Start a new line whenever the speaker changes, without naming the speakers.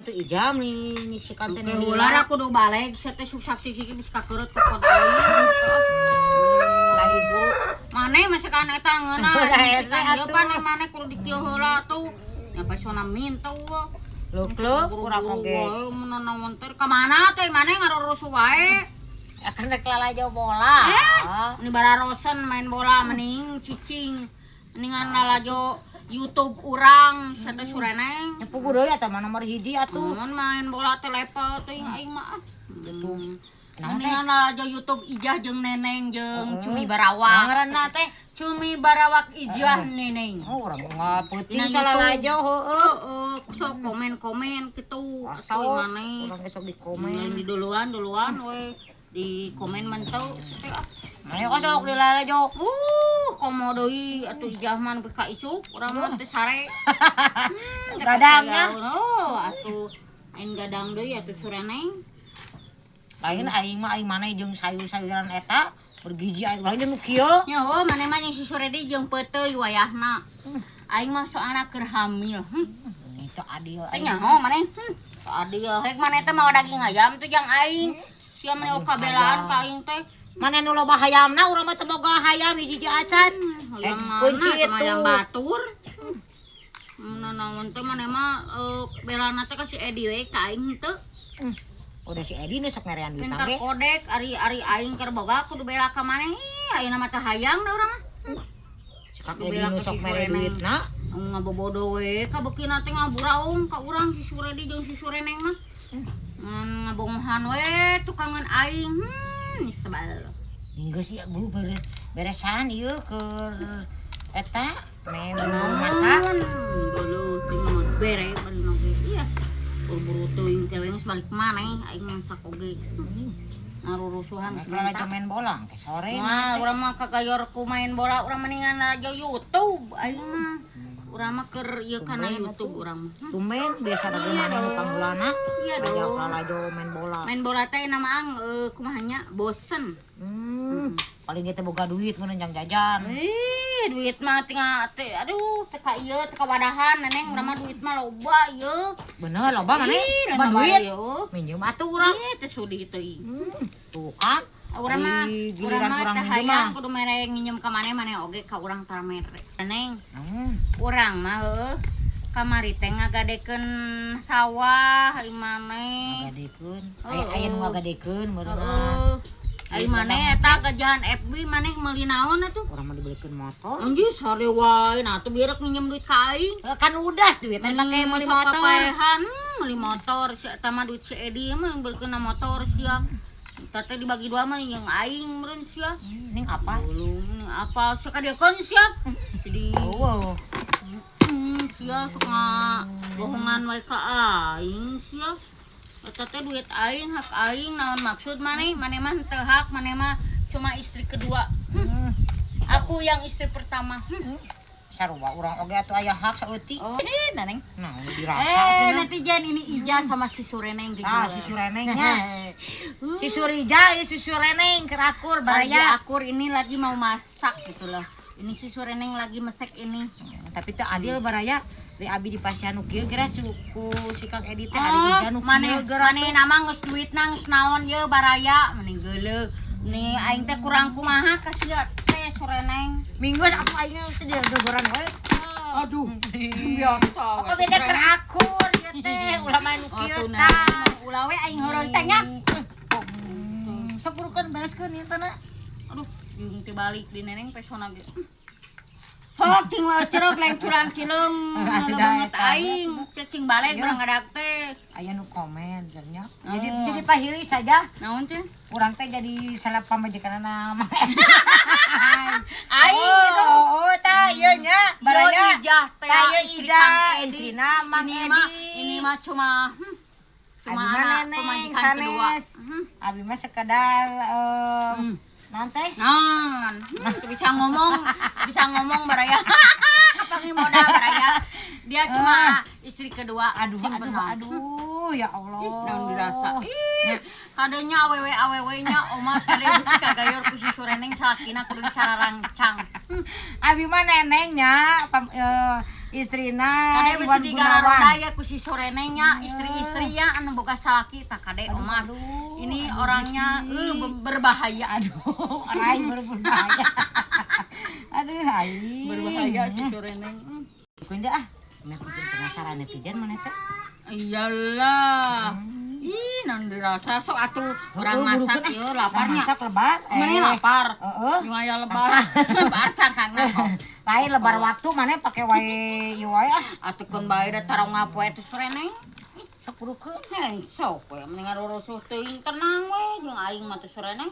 Itu ijam nih nyiksikan teh.
Ke ular kudu balik sia teh susah sih geus kakeureup kokod aing.
Lain buru.
Mane masakan eta ngeunah.
Udah hese
Ieu
atuh.
pan mane kudu dikieu heula tuh. Nya pesona minta wa.
Luk-luk urang oge.
Mun naon teh ka mana teh mane ngarurusuh wae.
Akan rek lalajo bola.
Ini bararosen main bola mending cicing. Mendingan lalajo YouTube urang sia teh sureneng.
Nya puguh deui atuh mah nomor 1 atuh.
Mun main bola teh level teuing aing mah ah.
Naon teh?
Mendingan lalajo YouTube Ijah jeung Neneng jeung Cumi
Naon
Barawak.
ngaranna teh?
Cumi Barawak Ijah Neneng.
Oh, urang mah peuting
Dina
salalajo heueuh.
Heeh, sok komen-komen kitu.
Asal
Atuh maneh.
urang besok di komen.
Komen di duluan we di komen menteu teh ah.
Mane kok sok di lalajo.
Komo deui atuh Ijah mah nepi ka isuk urang mah teu sare.
Gadangnya.
Oh, atuh aing gadang deui atuh sureneng.
Lain aing mah aing maneh jeung sayur-sayuran eta bergizi aing lain nu kieu.
Nya oh maneh mah jeung si Suredi jeung peuteuy wayahna. Aing mah soalna keur hamil.
Itu adil
Teh nyaho maneh. Teu adil. Hek maneh teh mawa daging ayam tuh jang aing. Sia maneh kabelaan ka aing teh.
Mana nu loba hayamna urang mah teu boga hayam hiji-hiji acan.
Hayam mana
kunci
sama
itu.
hayam batur. Nah, naon teh maneh mah belana teh ka si Edi we ka aing teu.
Udah si Edi nu sok merean duit
Pintar
ge.
kodek ari-ari aing keur boga kudu bela ka maneh. Ih, ayeuna mah teh hayang da urang mah.
Si Kang
Kudu
Edi
bela
nu
ka
sok
si
mere
Sureneng.
duitna.
Ngabobodo we kabeukina teh ngaburaung ka urang si Suredi jeung si Sureneng mah. Ngabongohan we tukangan aing. Sebal.
Geus ieu buru beresan ieu keur eta me masak.
Geuleuh teh mah bere bari oge. Iya. Buru-buru teuing teh we geus balik maneh aing masak oge. Ngarurusuhan
Rek lalajo main bola ke sore.
Wah, urang mah kagayor ku main bola, urang mendingan aja YouTube aing mah. Urang mah keur ieu kana
Tumben
YouTube
atuh.
urang mah.
Tumben biasa bagaimana nu panggulana.
Iya
Ajak
dong.
lalajo main bola.
Main bola teh nama ang kumaha nya bosen.
Paling ge teh boga duit mun jang jajan.
Ih, duit mah tinggal teh aduh teh ka ieu teh ka wadahan neneng urang mah duit mah loba ieu.
Bener loba maneh?
Ih,
Loba
loba
duit.
ieu.
Minjem atuh urang.
Ih, teh sudi teuing.
Tuh kan.
Urang mah
Di
urang
giliran
mah
urang
teh
minjem
hayang
mah.
kudu mere nginjem ka maneh maneh oge ka urang tara mere. Neneng, urang mah heueuh kamari teh ngagadekeun sawah ai maneh.
Ngagadekeun.
Heeh.
Aya aya nu ngagadekeun meureun.
Heeh. Ai maneh eta gajahan FB maneh meuli naon atuh?
Urang mah dibeulikeun motor.
Anjir sare wae, nah atuh bieu rek nginjem duit ka aing.
Heuh, kan udas duitna dipake meuli
Sok
motor.
papaehan, meuli motor si eta mah duit si Edi mah yang beulikeun motor sia. Eta teh dibagi dua mah jeung aing meureun sia.
Ning apa?
Belum ning apa sia kadiekeun sia. Jadi
Oh.
Sia sok bohongan wae ka aing sia. Eta teh duit aing, hak aing, naon maksud maneh? Maneh mah henteu hak, maneh mah cuma istri kedua. Aku yang istri pertama.
Sarua urang oge atuh aya hak saeutik.
Oh, neneng.
Nah, dirasa cenah.
Netizen ini Ija sama si Sureneng gitu.
Ah, si Surenengnya. Si Surija, ya si Sureneng keur akur
Lagi
baraya.
akur ini lagi mau masak gitu loh. Ini si Sureneng lagi mesek ini.
Tapi teu adil baraya. Di abi di pasian nu kieu geura ku si Kang Edi teh ari Ija nu
Maneh
kieu geura.
maneh nama geus duitna geus naon ye baraya meni geuleuh. Nih aing teh kurang kumaha ka sia teh Sureneng.
Minggu atuh aing teh didogoran we.
Aduh, biasa.
Apa beda keur akur ieu teh ulah main nu kieu tah.
Ulah we aing heureuy teh nya.
Sok burukeun bereskeun ieu teh na.
Aduh, jeung teh balik di neneng pesona ge. Hok cing wae cerok lain curang cileung.
Atuh dah,
Banget
eta.
aing, sia cing balik barang ngadak teh.
Aya nu komen cenah. Jadi
Oh.
jadi pahili saja.
Naon cing?
Urang teh jadi salah pamajikanana Mang
Aing gitu.
Oh, oh tah ieu nya baraya.
Yo Ijah teh
Tah ieu
istri
Ijah,
Kang Edi.
istrina Mang
Ini mah
Edi.
ini mah cuma cuma
Abi mah
anak
neneng
pemajikan kedua.
sanes. Abi mah sekedar naon teh?
Naon? Bisa ngomong baraya. Kapangi modal baraya. Dia cuma istri kedua.
Aduh,
sing
aduh,
benar.
aduh, ya Allah.
Ih, naon dirasa. Ih, kadenya awewe awewe-nya oma kade bisi kagayor ku si Sureneng salakina kudu cara rancang.
Abi mah nenengnya Istrina
Kade
Iwan
bisa
Gunawan.
Digaroda ya ku si Surene nya, istri-istri ya anu boga salaki tak kade Omar.
Aduh,
Ini
aduh,
orangnya
Gusti.
Berbahaya.
Aduh, aing berbahaya. Aduh, aing.
Berbahaya si Surene.
Kunja ah. Meh aku penasaran netizen mana teh?
Iyalah. Ih, naon dirasa sok atuh urang
Heeh,
masak
burukeun, ah.
ieu laparnya.
Masak lebar.
Mana lapar?
Heeh.
Jeung aya lebar. Lebar cangkangna.
Lain lebar waktu mana pake wae ieu wae ah.
Atuh keun bae da tarong ngapoe teh Surene.
Sok burukeun.
Hei, sok we mendingan rusuh teuing, tenang we jeung aing mah teh Surene.